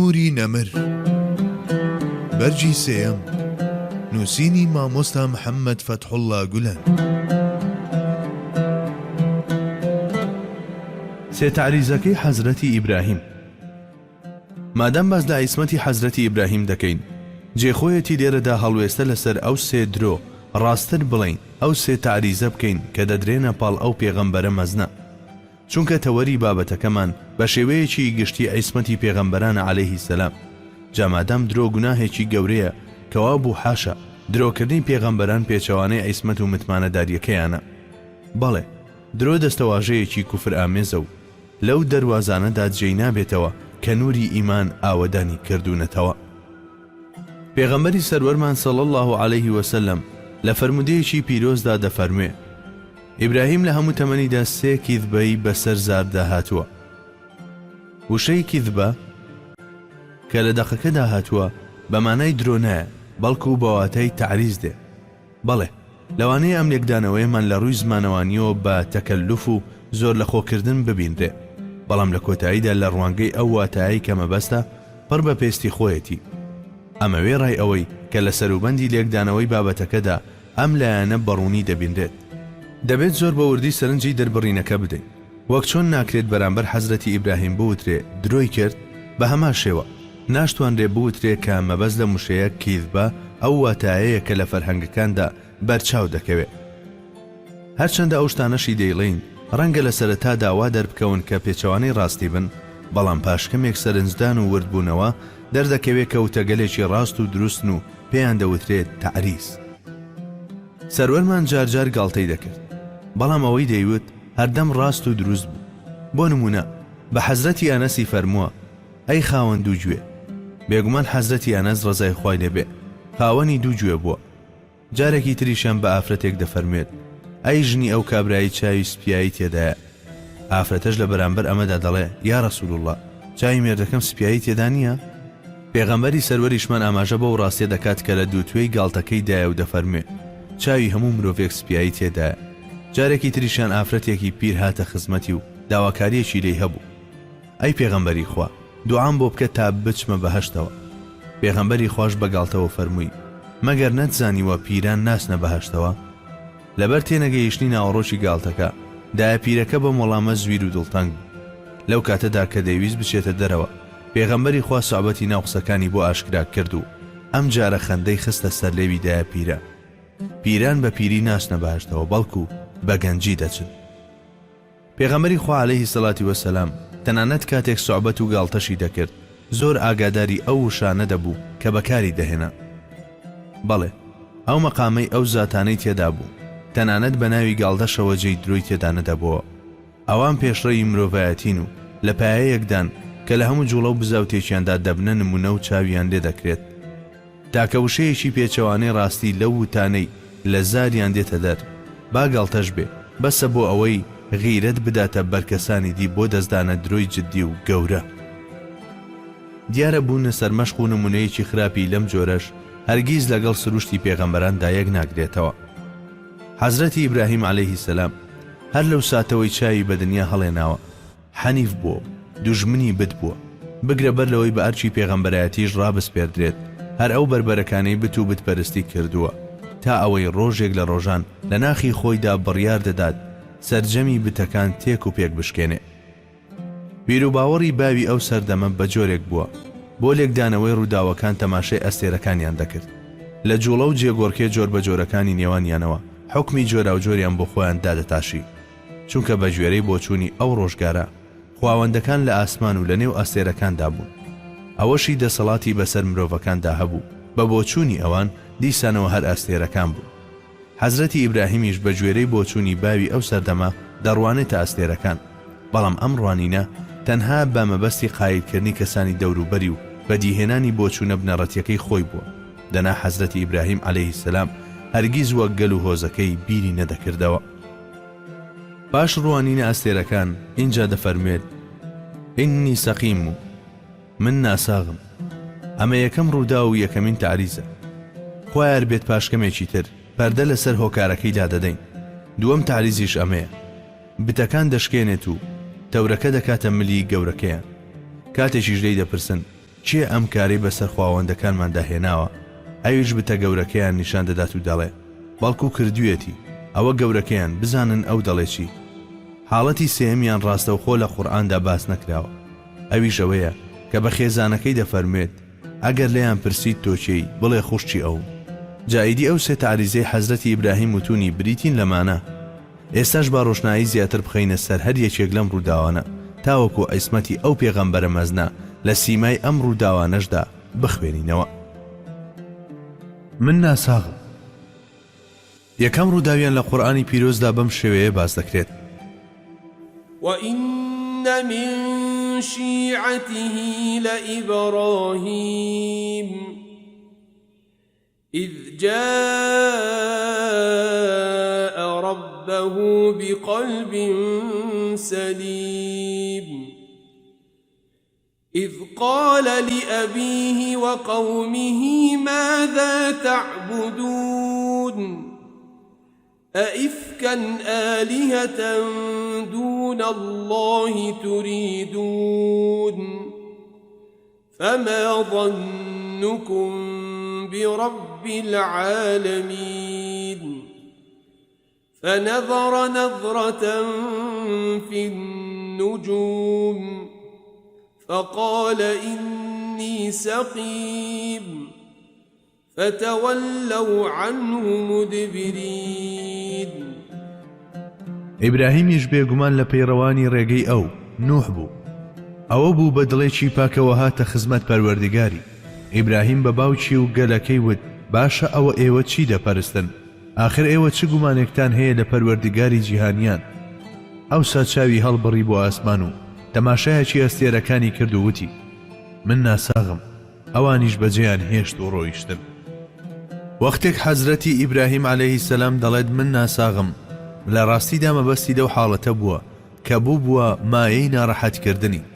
نوری نەمر بەرگی سێیەم نووسینی مامۆستا محەممەد فەتحوڵڵا گولەن. سێ تەعریزەکەی حەزرەتی ئیبراهیم. مادام باس لە عیسمەتی حەزرەتی ئیبراهیم دەکەین، جێ خۆیەتی لێرەدا هەڵوێستە لەسەر ئەو سێ درۆ، ڕاستتر بڵێین ئەو سێ تەعریزە بکەین کە دەدرێنە پاڵ ئەو پێغەمبەرە مەزنە. چونکە تەوەری بابەتەکەمان بە شێوەیەکی گشتی عیسمەتی پێغەمبەرانە علیه السلام، جا مادام درۆ گوناهێکی گەورەیە کەوابوو حاشا درۆکردنی پێغەمبەران پێچەوانەی عیسمەت و متمانەداریەکەیانە. بەڵێ درۆ دەستەواژەیەکی کوفرئامێزە و لەو دەروازانەدا جێی نابێتەوە کە نوری ئیمان ئاوەدانی کردوونەتەوە. پێغەمبەری سەروەرمان صلی اللە علیه وسلم لە فەرموودەیەکی پیرۆزدا دەفەرموێ، ئیبراهیم لە هەموو تەمەنیدا سێ کیذبەی بەسەر زاردا هاتووە. وشەی کیذبە کە لە دەقەکەدا هاتووە بە مانای درۆ نایە، بەڵکو بە واتای تەعریز دێ. بەڵێ، لەوانەیە ئەم لێکدانەوەیەمان لە ڕووی زمانەوانییەوە بە تەکەلوف و زۆرلەخۆکردن ببینرێ، بەڵام لە کۆتاییدا لە ڕوانگەی ئەو واتایەی کە مەبەستە، پڕ بە پێستی خۆیەتی. ئەمە وێڕای ئەوەی کە لە سەروبەندی لێکدانەوەی بابەتەکەدا ئەم لایەنە بە ڕوونی دەبینرێت. دەبێت زۆر بە وردی سەرنجی دەربڕینەکە بدەین. وەک چۆن ناکرێت بەرامبەر حەزرەتی ئیبراهیم بوترێ درۆی کرد، بە هەمان شێوە ناشتوانرێ بوترێ کە مەبەست لەم وشەیە کیذبە ئەو واتایەیە کە لە فەرهەنگەکاندا بەرچاو دەکەوێ. هەرچەندە ئەو شتانەشی دەیڵێین ڕەنگە لە سەرەتادا وا دەربکەون کە پێچەوانەی ڕاستی بن، بەڵام پاش کەمێک سەرنجدان و وردبوونەوە دەردەکەوێ کە وتەگەلێکی ڕاست و دروستن و پێیان دەوترێ تەعریز. سەروەرمان جار جار گاڵتەی دەکرد، بەڵام ئەوەی دەیوت هەردەم ڕاست و دروست بوو. بۆ نموونە بە حەزرەتی ئەنەسی فەرمووە، ئەی خاوەن دوو گوێ. بێگومان حەزرەتی ئەنەس ڕەزای خوای لێ بێ خاوەنی دوو گوێ بووە. جارێکی تریشیان بە ئافرەتێک دەفەرموێت، ئەی ژنی ئەو کابرایەی چاوی سپیایی تێدایە. ئافرەتەش لە بەرامبەر ئەمەدا دەڵێ، یا رسول اللە، چاوی مێردەکەم سپیایی تێدا نییە؟ پێغەمبەری سەروەریشمان ئاماژە بەو ڕاستیە دەکات کە لە دووتوێی گاڵتەکەی دایە و دەفەرموێ، چاوی هەموو مرۆڤێک سپیایی تێدایە. جارێکی تریشیان ئافرەتێکی پیر هاتە خزمەتی و داواکارییەکی لێی هەبوو. ئەی پێغەمبەری خوا دوعام بۆ بکە تا بچمە بەهەشتەوە. پێغەمبەری خواش بە گاڵتەوە فەرمووی، مەگەر نەتزانیوە پیران ناچنە بەهەشتەوە؟ لەبەر تێنەگەیشتنی ناوەڕۆکی گاڵتەکە، دایە پیرەکە بەم وەڵامە زویر و دڵتەنگ بوو. لەو کاتەدا کە دەیویست بچێتە دەرەوە، پێغەمبەری خوا سوعبەتی ناو قسەکانی بۆ ئاشکرا کرد و ئەم جارە خەندەی خستە سەر لێوی دایە پیرە. پیران بە پیری ناچنە بەهەشتەوە بەڵکو بە گەنجی دەچن. پێغەمبەری خوا علیە سەلاتی وەسەلام تەنانەت کاتێک سوعبەت و گاڵتەشی دەکرد زۆر ئاگاداری ئەو وشانە دەبوو کە بەکاری دەهێنا. بەڵێ ئەو مەقامەی ئەو زاتانەی تێدا بوو تەنانەت بە ناوی گاڵتەشەوە جێی درۆی تێدا نەدەبۆوە. ئەوان پێشڕەوی مرۆڤایەتین و لە پایەیەکدان کە لە هەموو جوڵە و بزاوتێکیاندا دەبنە نمونە و چاویان لێ دەکرێت. تاکە وشەیەکی پێچەوانەی ڕاستی لەو وتانەی لە زاریان دێتە دەر، با گاڵتەش بێ، بەسە بۆ ئەوەی غیرەت بداتە بەر کەسانی دی بۆ دەستدانە درۆی جدی و گەورە. دیارە بوونە سەرمەشق و نموونەیەکی خراپی لەم جۆرەش هەرگیز لەگەڵ سروشتی پێغەمبەراندا یەک ناگرێتەوە. حەزرەتی ئیبراهیم علیه السلام هەر لەو ساتەوەی چاوی بە دنیا هەڵێناوە، حەنیف بووە و دوژمنی بت بووە، بگرە بەر لەوەی بە ئەرکی پێغەمبەرایەتیش ڕابسپێردرێت، هەر ئەو بەربەرەکانەی بت و بتپەرستی کردووە، تا ئەوەی ڕۆژێک لە ڕۆژان لە ناخی خۆیدا بڕیار دەدات سەرجەمی بتەکان تێک و پێک بشکێنێ. بیروباوەڕی باوی ئەو سەردەمە بە جۆرێک بووە، بۆ لێکدانەوەی ڕووداوەکان تەماشای ئەستێرەکانیان دەکرد. لە جووڵە و جێگۆڕکێ جۆربەجۆرەکانی نێوانیانەوە حوکمی جۆراوجۆریان بۆ خۆیان دادەتاشی. چونکە بە گوێرەی بۆچوونی ئەو ڕۆژگارە، خواوەندەکان لە ئاسمان و لە نێو ئەستێرەکاندا بوون. ئەوەشی دەسەڵاتی بەسەر مرۆڤەکاندا هەبوو، بە بۆچوونی ئەوان، دیسانەوە هەر ئەستێرەکان بوون. حەزرەتی ئیبراهیمیش بە گوێرەی بۆچوونی باوی ئەو سەردەمە دەڕوانێتە ئەستێرەکان، بەڵام ئەم ڕوانینە تەنها بە مەبەستی قایلکردنی کەسانی دەوروبەری و بەدیهێنانی بۆچوونە بنەڕەتیەکەی خۆی بووە، دەنا حەزرەتی ئیبراهیم عەلەیهی سەلام هەرگیز وەک گەل و هۆزەکەی بیری نەدەکردەوە. پاش ڕوانینە ئەستێرەکان ئینجا دەفەرموێت، انی سقیم و من ناساغم. ئەمە یەکەم ڕووداو و یەکەمین تەعریزە. خوایار بێت پاش کەمێکی تر پەردە لەسەر هۆکارەکەی لادەدەین. دووەم تەعریزیش ئەمەیە. بتەکان دەشکێنێت و تەورەکە دەکاتە ملی گەورەکەیان. کاتێکیش لێی دەپرسن. کێ ئەم کارەی بەسەر خواوەندەکانماندا هێناوە؟ ئەویش بتە گەورەکەیان نیشان دەدات و دەڵێ، بەڵکو کردویەتی، ئەوە گەورەکەیان، بزانن ئەو دەڵێ چی؟ حاڵەتی سێیەمیان ڕاستەوخۆ لە قورئاندا باس نەکراوە، ئەویش ئەوەیە کە بە خێزانەکەی دەفەرموێت، ئەگەر لێیان پرسیت تۆ کێی، بڵێ خوشکی ئەوم. جا ئیدی ئەو سێ تەعریزەی حەزرەتی ئیبراهیم وتونی بریتین لەمانە. ئێستاش با ڕۆشنایی زیاتر بخەینە سەر هەر یەکێک لەم ڕووداوانە، تاوەکو عیسمەتی ئەو پێغەمبەرە مەزنە لە سیمای ئەم ڕووداوانەشدا بخوێنینەوە. من ناساغم. یەکەم ڕووداویان لە قورئانی پیرۆزدا بەم شێوەیە باس دەکرێت. وَإِنَّ مِن شِیعَتِهِ لَإِبْرَاهِیمَ إذ جاء ربه بقلب سليم إذ قال لأبيه وقومه ماذا تعبدون أئفكا آلهة دون الله تريدون فما ظنكم برب العالمين فنظر نظرة في النجوم فقال إني سقيم فتولوا عنه مدبرین. ئیبراهیمیش بێگومان لە پەیڕەوانی ڕێگەی ئەو، نوح، بوو. ئەوە بوو بە دڵێکی پاکەوە هاتە خزمەت پەروەردگاری. ئیبراهیم بە باوکی و گەلەکەی وت، باشە ئەوە ئێوە چی دەپەرستن؟ ئاخر ئێوە چ گومانێکتان هەیە لە پەروەردگاری جیهانیان؟ ئەوسا چاوی هەڵبڕی بۆ ئاسمان و تەماشایەکی ئەستێرەکانی کرد و وتی، من ناساغم. ئەوانیش بەجێیان هێشت و ڕۆیشتن. وەختێک حەزرەتی ئیبراهیم عەلەیهی سەلام دەڵێت من ناساغم، لە ڕاستیدا مەبەستی لەو حاڵەتە بووە کە بووبووە مایەی ناڕەحەتکردنی،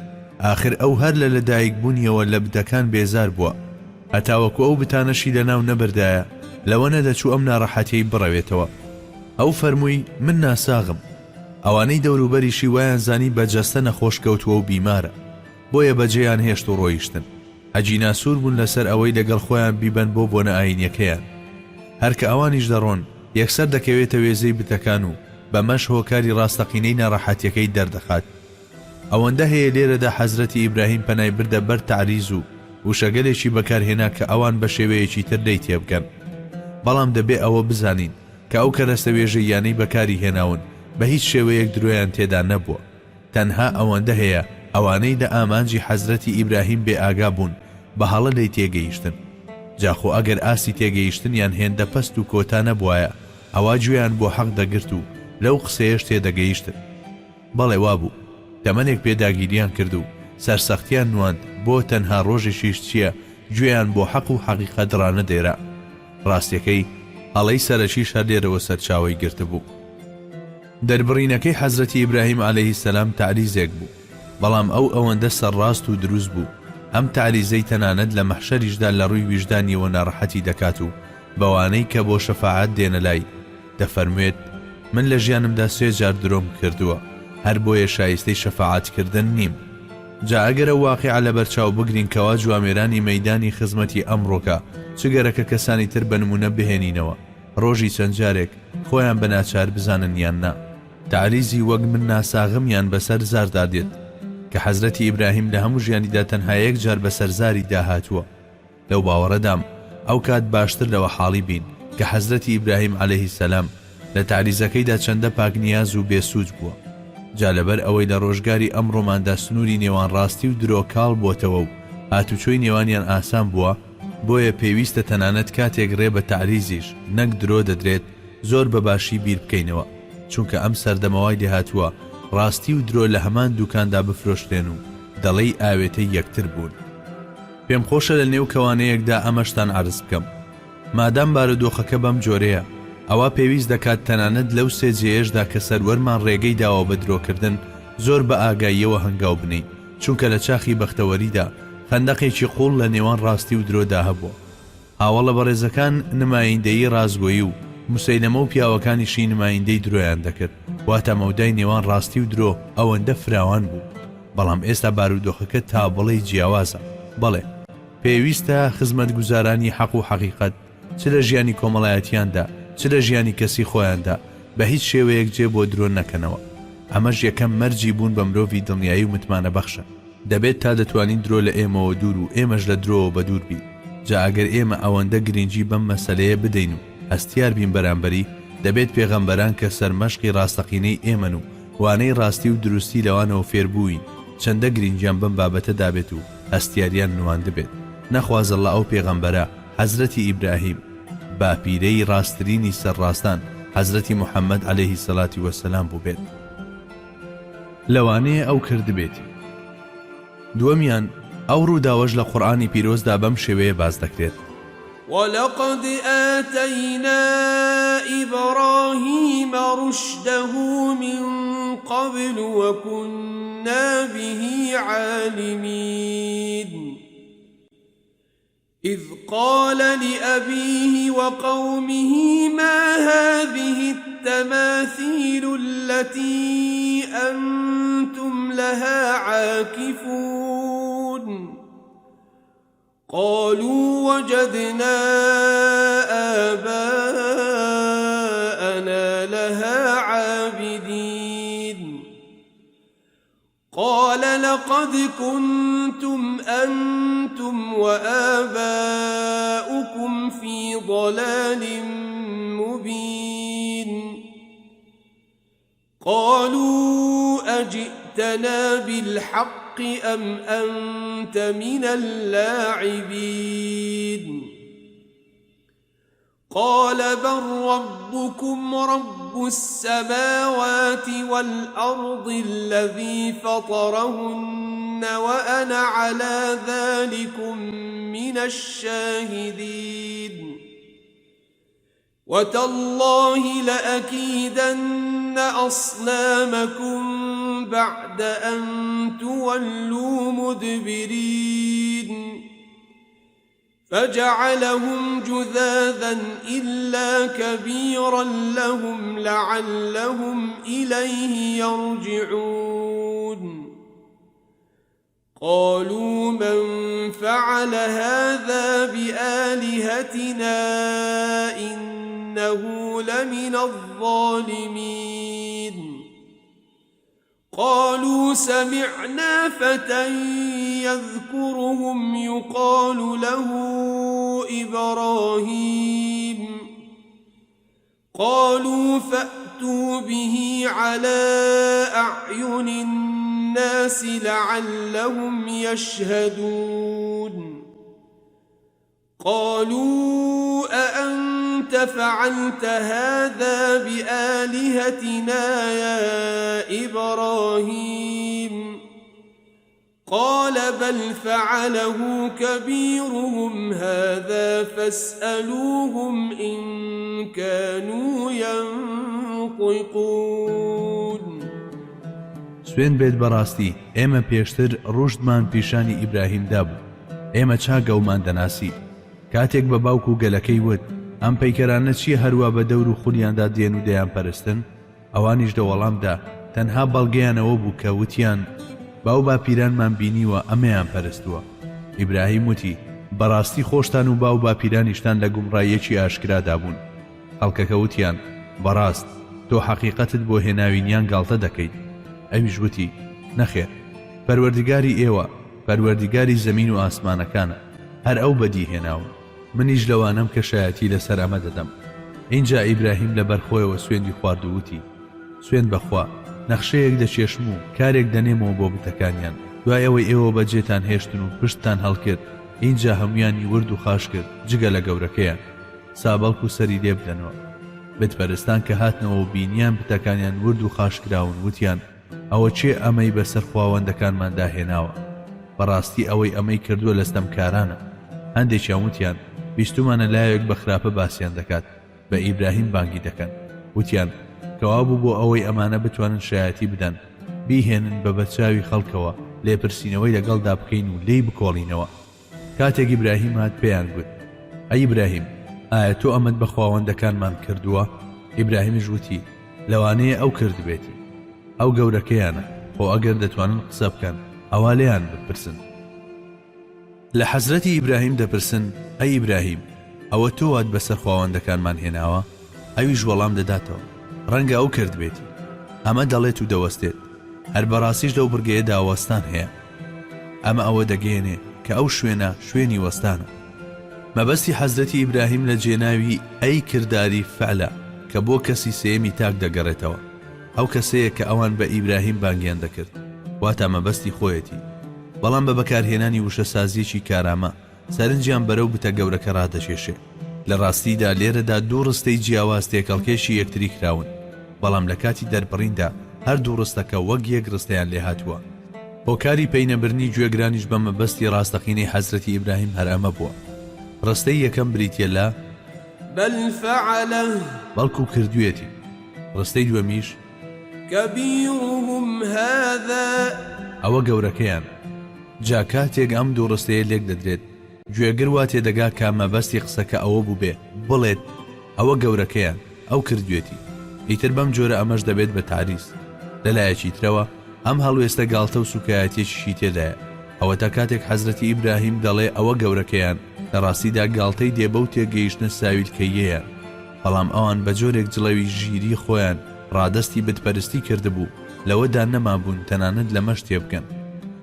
ئاخر ئەو هەر لە لەدایکبوونیەوە لە بتەکان بێزار بووە، هەتاوەکو ئەو بتانەشی لەناو نەبردایە لەوە نەدەچوو ئەم ناڕەحەتیەی بڕەوێتەوە. ئەو فەرمووی من ناساغم. ئەوانەی دەوروبەریشی وایان زانی بە جەستە نەخۆش کەوتووە و بیمارە. بۆیە بەجێیان هێشت و ڕۆیشتن. ئەگینا سوور بوون لەسەر ئەوەی لەگەڵ خۆیان بیبەن بۆ بۆنە ئایینیەکەیان. هەر کە ئەوانیش دەڕۆن، یەکسەر دەکەوێتە وێزەی بتەکان و بەمەش هۆکاری ڕاستەقینەی ناڕەحەتیەکەی دەردەخات. ئەوەندە هەیە لێرەدا حەزرەتی ئیبراهیم پەنای بردە بەر تەعریز و وشەگەلێکی بەکارهێنا کە ئەوان بە شێوەیەکی تر لێی تێبگەن. بەڵام دەبێ ئەوە بزانین کە ئەو کەرەستە وێژەییانەی بەکاری هێناون بە هیچ شێوەیەک درۆیان تێدا نەبووە. تەنها ئەوەندە هەیە ئەوانەی لە ئامانجی حەزرەتی ئیبراهیم بێ ئاگا بوون بە هەڵە لێی تێگەیشتن. جا خۆ ئەگەر ئاستی تێگەیشتنیان هێندە پەست و کۆتا نەبوایە ئەوا گوێیان بۆ حەق دەگرت و لەو قسەیەش تێدەگەیشتن. بەڵێ وابوو. تەمەنێک پێداگیریان کرد و سەرسەختیان نواند بۆ تەنها ڕۆژێکیش چیە گوێیان بۆ حەق و حەقیقەت ڕانەدێرا. ڕاستیەکەی هەڵەی سەرەکیش هەر لێرەوە سەرچاوەی گرتبوو. دەربڕینەکەی حەزرەتی ئیبراهیم علیە السلام تەعریزێک بوو، بەڵام ئەو ئەوەندە سەرڕاست و دروست بوو، ئەم تەعریزەی تەنانەت لە مەحشەریشدا لە ڕووی ویژدانیەوە ناڕەحەتی دەکات و بەوانەی کە بۆ شەفاعەت دێنە لای، دەفەرموێت، من لە ژیانمدا سێ جار درۆم کردووە، هەر بۆیە شایستەی شەفاعەت کردن نیم. جا ئەگەر ئەو واقیعە لەبەرچاو بگرین کەوا جوامێرانی مەیدانی خزمەتی ئەمڕۆکە چ گەرەکە کەسانی تر بە نموونە بهێنینەوە، ڕۆژی چەند جارێک، خۆیان بە ناچار بزانن یان نا، تەعریزی وەک من ناساغم یان بەسەر زاردا دێت، کە حەزرەتی ئیبراهیم لە هەموو ژیانیدا تەنها یەک جار بەسەر زاریدا هاتووە. لەو باوەڕەدام ئەوکات باشتر لەوە حاڵی بین کە حەزرەتی ئیبراهیم عەلەیه سەلام لە تەعریزەکەیدا چەندە پاکنیاز و بێ سووچ بووە. جا لەبەر ئەوەی لە ڕۆژگاری ئەمڕۆماندا سنووری نێوان ڕاستی و درۆ کاڵ بۆتەوە و هاتوچۆی نێوانیان ئاسان بووە، بۆیە پێویستە تەنانەت کاتێک ڕێ بە تەعریزیش نەک درۆ دەدرێت زۆر بە باشی بیر بکەینەوە، چونکە ئەم سەردەمە وای لێهاتووە ڕاستی و درۆ لە هەمان دوکاندا بفرۆشرێن و دەڵێی ئاوێتەی یەکتر بوون. پێم خۆشە لە نێو کەوانەیەکدا ئەمەشتان عەرز بکەم. مادام بارودۆخەکە بەم جۆرەیە، ئەوا پێویست دەکات تەنانەت لەو سێ جێیەشدا کە سەروەرمان ڕێگەی داوە بە درۆکردن، زۆر بە ئاگاییەوە هەنگاو بنێین، چونکە لە چاخی بەختەوەریدا، خەندەقێکی قووڵ لە نێوان ڕاستی و درۆدا هەبووە. هاوەڵە بەڕێزەکان نمایندەیی ڕاستگۆیی و موسەیلەمە و پیاوەکانیشی نمایندەی درۆیان دەکرد، واتە مەودای نێوان ڕاستی و درۆ ئەوەندە فراوان بوو. بەڵام ئێستا بارودۆخەکە تا بڵێی جیاوازە. بەڵێ. پێویستە خزمەتگوزارانی حەق و حەقیقەت چ لە ژیانی کۆمەڵایەتیاندا چ لە ژیانی کەسی خۆیاندا بە هیچ شێوەیەک جێ بۆ درۆ نەکەنەوە. ئەمەش یەکەم مەرجی بوون بە مرۆڤی دڵنیایی و متمانەبەخشە. دەبێت تا دەتوانین درۆ لە ئێمەوە دوور و ئێمەش لە درۆوە بەدوور بین. جا ئەگەر ئێمە ئەوەندە گرنگی بەم مەسەلەیە بدەین و هەستیار بین بەرامبەری، دەبێت پێغەمبەران کە سەرمەشقی ڕاستەقینەی ئێمەن و وانەی ڕاستی و دروستی لەوانەوە فێربووین، چەندە گرنگیان بەم بابەتە دابێت و هەستیاریان نواندبێت. نەخوازەڵا ئەو پێغەمبەرە، حەزرەتی ئیبراهیم، باپیرەی ڕاستترینی سەرڕاستان، حەزرەتی محمد علیە سەلاتی وەسەلام بووبێت. لەوانەیە ئەو کردبێتی. دووەمیان، ئەو ڕووداوەش لە قورئانی پیرۆزدا بەم شێوەیە باس دەکرێت. ولقد آتینا ابراهیم رشده من قبل وکنا به عالمین. إذ قال لأبيه وقومه ما هذه التماثيل التي أنتم لها عاكفون قالوا وجدنا آباءنا لها عابدين قال لقد كنتم أنتم وآباؤكم في ضلال مبين قالوا أجئتنا بالحق أم أنت من اللاعبين قال بل ربكم رب السماوات والأرض الذي فطرهن وأنا على ذلكم من الشاهدين وتالله لأكيدن أصنامكم بعد أن تولوا مدبرين فجعلهم جذاذا إلا كبيرا لهم لعلهم إليه يرجعون قالوا من فعل هذا بآلهتنا إنه لمن الظالمين قالوا سمعنا فتى يذكرهم يقال له إبراهيم قالوا فأتوا به على أعين الناس لعلهم يشهدون قالوا أأنت فعلت هذا بآلهتنا يا إبراهيم قال بل فعله كبيرهم هذا فاسألوهم إن كانوا ينطقون. سوێند بێت بەڕاستی ئێمە پێشتر ڕوشدمان پیشانی ئیبراهیم دابوو ئێمە چاک ئەومان دەناسی. کاتێک بە باوک و گەلەکەی وت، ئەم پەیکەرانە چییە هەروا بە دەور و خولیاندا دێن و دەیانپەرستن؟ ئەوانیش لە وەڵامدا تەنها بەڵگەیان ئەوە بوو کە وتیان، باوباپیرانمان بینیوە ئەمەیان پەرستووە. ئیبراهیم وتی، بەڕاستی خۆشتان و باوباپیرانیشتان لە گومڕاییەکی ئاشکرادا بوون. خەڵکەکە وتیان، بەڕاست تۆ حەقیقەتت بۆ هێناوین یان گاڵتە دەکەیت؟ ئەویش وتی، نەخێر، پەروەردگاری ئێوە، پەروەردگاری زەمین و ئاسمانەکانە، هەر ئەو بەدی هێناون، منیش لەوانەم کە شایەتی لەسەر ئەمە دەدەم. ئینجا ئیبراهیم لەبەر خۆیەوە سوێندی خوارد و وتی، سوێند بە خوا، نەخشەیەک دەکێشم و کارێک دەنێمەوە بۆ بتەکانیان، دوای ئەوەی ئێوە بەجێتان هێشتن و پشتتان هەڵکرد، ئینجا هەموویانی ورد و خاش کرد جگە لە گەورەکەیان، سا بەڵکو سەری لێ بدەنەوە. بتپەرستان کە هاتنەوە و بینیان بتەکانیان ورد و خاش کراون، وتیان، ئەوە کێ ئەمەی بەسەر خواوەندەکانماندا هێناوە؟ بەڕاستی ئەوەی ئەمەی کردووە لە ستەمکارانە. هەندێکیان وتیان، بیستوومانە لاوێک بە خراپە باسیان دەکات، بە ئیبراهیم بانگی دەکەن. وتیان، کەوابوو بۆ ئەوەی ئەمانە بتوانن شایەتی بدەن، بیهێنن بە بەرچاوی خەڵکەوە، لێپرسینەوەی لەگەڵدا بکەین و لێی بکۆڵینەوە. کاتێک ئیبراهیم هات پێیان گوت، ئەی ئیبراهیم، ئایا تۆ ئەمەت بە خواوەندەکانمان کردووە؟ ئیبراهیمیش وتی، لەوانەیە ئەو کردبێتی. ئەو گەورەکەیانە، خۆ ئەگەر دەتوانن قسە بکەن، ئەوا لێیان بپرسن. لە حەزرەتی ئیبراهیم دەپرسن، ئەی ئیبراهیم، ئەوە تۆ وات بەسەر خواوەندەکانمان هێناوە؟ ئەویش وەڵام دەداتەوە، ڕەنگە ئەو کردبێتی. ئەمە دەڵێت و دەوەستێت. هەر بەڕاستیش لەو بڕگەیەدا وەستان هەیە. ئەمە ئەوە دەگەیەنێ کە ئەو شوێنە شوێنی وەستانە. مەبەستی حەزرەتی ئیبراهیم لە جێناوی ئەی کرداری فعلە کە بۆ کەسی سێیەمی تاک دەگەڕێتەوە. ئەو کەسەیە کە ئەوان بە ئیبراهیم بانگیان دەکرد، واتا مەبەستی خۆیەتی. بەڵام بە بەکارهێنانی وشەسازییەکی کارامە، سەرنجیان بەرەو بتە گەورەکە ڕادەکێشێ. لە ڕاستیدا لێرەدا دوو ڕستەی جیاواز تێکەڵکێشی یەکتری کراون، بەڵام لە کاتی دەربڕیندا هەردوو ڕستەکە وەک یەک ڕستەیان لێهاتووە. هۆکاری پەینەبرنی گوێگرانیش بە مەبەستی ڕاستەقینەی حەزرەتی ئیبراهیم هەر ئەمە بووە. ڕستەی یەکەم بریتییە لە. بل فعله. بەڵکو کردوویەتی. ڕستەی دووەمیش. کبیرهم هذا. ئەوە گەورەکەیانە. جا کاتێک ئەم دوو ڕستەیە لێک دەدرێت، گوێگر وا تێدەگا کە مەبەستی قسەکە ئەوە بووبێ بڵێت، ئەوە گەورەکەیان، ئەو کردوێتی. ئیتر بەم جۆرە ئەمەش دەبێت بە تەعریز. لە لایەکی ترەوە، ئەم هەڵوێستە گاڵتە و سووکایەتییەکیشی تێدایە. ئەوەتا کاتێک حەزرەتی ئیبراهیم دەڵێ ئەوە گەورەکەیان، لە ڕاستیدا گاڵتەی دێ بەو تێگەیشتنە ساویلکەییەیان. بەڵام ئەوان بە جۆرێک جڵەوی ژیریی خۆیان ڕادەستی بتپەرستی کردبوو، لەوەدا نەمابوون تەنانەت لەمەش تێبگەن.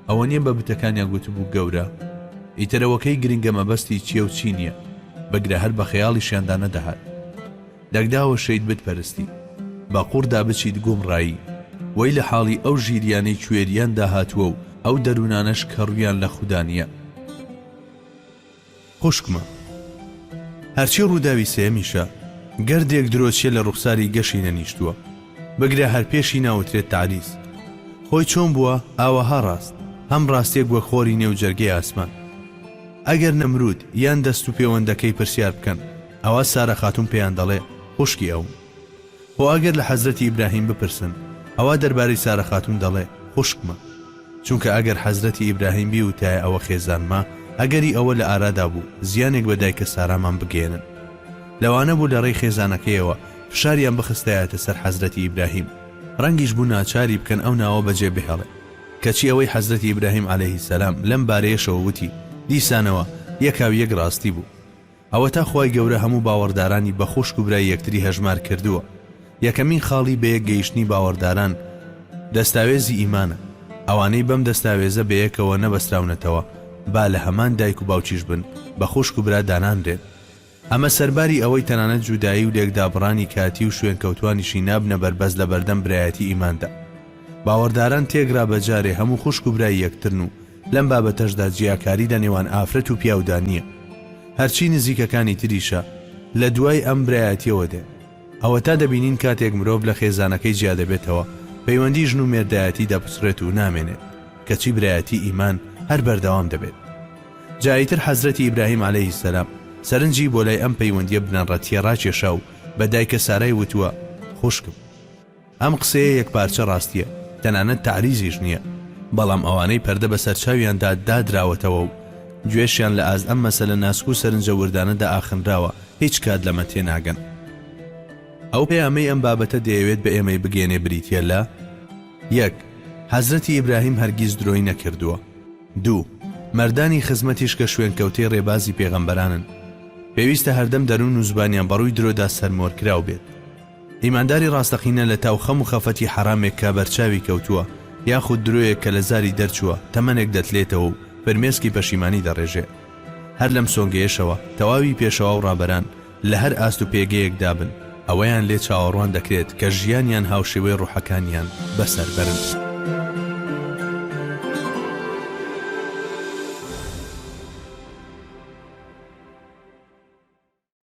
ئەوە نیە بە بتەکانیان گوتبوو گەورە؟ ئیتر ئەوە کەی گرنگە مەبەستی چیە و چی نیە؟ بگرە هەر بە خەیاڵیشیاندا نەدەهات. دەگداوەشێیت بت پەرستی. بە قوڕدا بچیت گومڕایی. وەی لە حاڵی ئەو ژیریانەی کوێریان داهاتووە و ئەو دەروونانەش کە ڕوویان لە خودا نیە. خوشکمە. هەرچی ڕووداوی سێیەمیشە، گەردێک درۆچیە لە ڕوخساری گەشی نەنیشتووە. بگرە هەر پێشی ناوترێت تەعریز. خۆی چۆن بووە، ئاوەها ڕاست. هەم ڕاستیەک وەک خۆری نێو جەرگەی ئاسمان. ئەگەر نەمرود یان دەست و پێوەندەکەی پرسیار بکەن، ئەوا سارە خاتوون پێیان دەڵێ خوشکی ئەوم. خۆ ئەگەر لە حەزرەتی ئیبراهیم بپرسن، ئەوا دەربارەی سارە خاتوون دەڵێ، خوشکمە. چونکە ئەگەر حەزرەتی ئیبراهیم بیوتایە ئەوە خێزانمە، ئەگەری ئەوە لە ئارادا بوو زیانێک بە دایکە سارامان بگەیەنن. لەوانە بوو لە ڕێی خێزانەکەیەوە فشاریان بخستایەتە سەر حەزرەتی ئیبراهیم. ڕەنگیش بوو ناچاری بکەن ئەو ناوە بەجێ بهێڵێ. کەچی ئەوەی حەزرەتی ئیبراهیم عەلەیهی سەلام لەم بارەیەشەوە وتی، دیسانەوە یەکاو یەک ڕاستی بوو. ئەوەتا خوای گەورە هەموو باوەڕدارانی بە خوشک و برای یەکتری هەژمار کردووە. یەکەمین خاڵی بەیەک گەیشتنی باوەڕداران دەستاوێزی ئیمانە. ئەوانەی بەم دەستاوێزە بەیەکەوە نەبەستراونەتەوە با لە هەمان دایک و باوکیش بن بە خوشک و برا دانانرێن. ئەمە سەرباری ئەوەی تەنانەت جودایی و لێکدابڕانی کاتی و شوێنکەوتوانیشی نابنە بەربەست لەبەردەم برایەتی ئیماندا. باوەڕداران تێکرا بە جارێ هەموو خوشک و برای یەکترن و لەم بابەتەشدا جیاکاری لە نێوان ئافرەت و پیاودا نییە. هەرچی نزیکەکانی تریشە لە دوای ئەم برایەتیەوە دێن. ئەوەتا دەبینین کاتێک مرۆڤ لە خێزانەکەی جیادەبێتەوە پەیوەندی ژن و مێردایەتی دەپچڕێت و نامێنێت، کەچی برایەتی ئیمان هەر بەردەوام دەبێت. جا ئیتر حەزرەتی ئیبراهیم عەلەیهی سەلام سەرنجی بۆ لای ئەم پەیوەندیە بنەڕەتیە ڕاکێشا و بە دایکە سارای وتووە، خوشکم! ئەم قسەیە یەکپارچە ڕاستییە، تەنانەت تەعریزیش نییە، بەڵام ئەوانەی پەردە بەسەر چاویاندا دادراوەتەوە و گوێشیان لە ئاست ئەم مەسەلە ناسک و سەرنجە وردانەدا ئاخنراوە هیچ کات لەمە تێناگەن. ئەو پەیامەی ئەم بابەتە دەیەوێت بە ئێمەی بگەیەنێ بریتییە لە، یەک. حەزرەتی ئیبراهیم هەرگیز درۆی نەکردووە. دوو. مەردانی خزمەتیش کە شوێنکەوتەی ڕێبازی پێغەمبەرانن، پێویستە هەردەم دەروون و زبانیان بەڕووی درۆدا سەرمۆرکراو بێت. ئیمانداری ڕاستەقینە لە تاو خەم و خەفەتی حەرامێک کە بەرچاوی کەوتووە، یاخود درۆیەک کە لە زاری دەرچووە، تەمەنێک دەتلێتەوە و فرمێسکی پەشیمانی دەڕێژێ. هەر لەم سۆنگەیەشەوە تەواوی پێشەوا و ڕابەران لە هەر ئاست و پێگەیەکدا بن، ئەوەیان لێ چاوەڕوان دەکرێت کە ژیانیان هاوشێوەی ڕۆحەکانیان بەسەر بەرن.